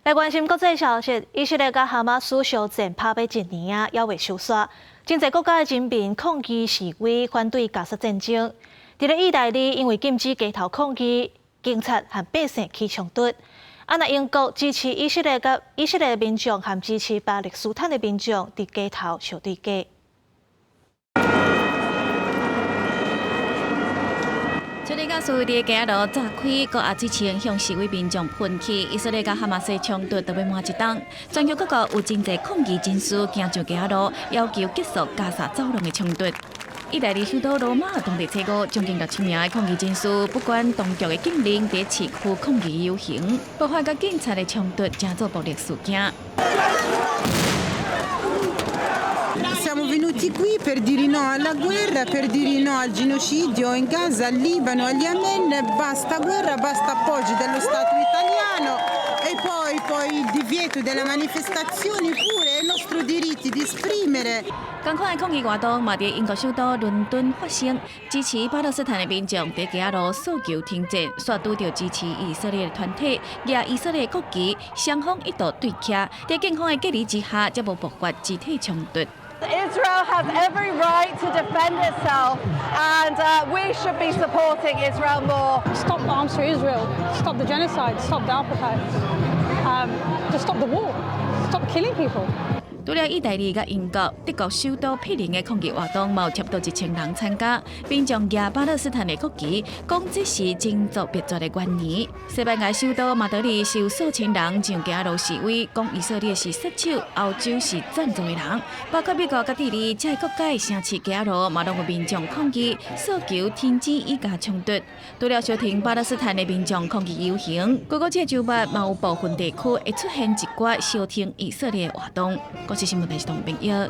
來關心國際消息，以色列佮哈馬斯相戰拍欲一年啊，猶未收煞。真濟國家的人民抗議示威，反對加沙戰爭。佇咧意大利，因為禁止街頭抗議，警察和百姓起衝突。啊，若英國支持以色列佮以色列民眾和支持巴勒斯坦的民眾佇街頭相對罵。敘利亞示威佇街仔路炸開，閣壓水槍向示威民眾噴氣。以色列佮哈馬斯衝突都欲滿一冬，全球各國有真濟抗議人士行上街仔路，要求結束加薩走廊的衝突。意大利首都羅馬當地初五，將近6000名的抗議人士不管當局的禁令，佇市區抗議遊行，爆發佮警察的衝突，成做暴力事件。 Siamo venuti qui per dire no alla guerra, per dire no al genocidio in Gaza, al Libano, al Yemen. Basta guerra, basta appoggio dello Stato italiano e poi il divieto delle manifestazioni pure, è il nostro diritto di esprimere. 仝款的抗議活動嘛，佇英國首都倫敦發生，支持巴勒斯坦的民眾佇街仔路訴求停戰，煞拄著支持以色列的團體，舉以色列國旗，雙方一度對徛，佇警方的隔離之下，才無爆發肢體衝突。 Israel has every right to defend itself, and we should be supporting Israel more. Stop arms to Israel, stop the genocide, stop the apartheid, just stop the war, stop killing people. 除了意大利佮英國、德國首都柏林的抗議活動，嘛有差不多1000人參加，民眾舉巴勒斯坦的國旗，講這是種族滅絕的原因。西班牙首都馬德里是有數千人上街路示威，講以色列是殺手，歐洲是贊助的人。包括美國佮智利這個國家的城市街路，嘛攏有民眾抗議，訴求停止以加衝突。除了相挺巴勒斯坦的民眾抗議遊行，各國這週末嘛有部分地區會出現一寡相挺以色列的活動。國際新聞台是董炳耀。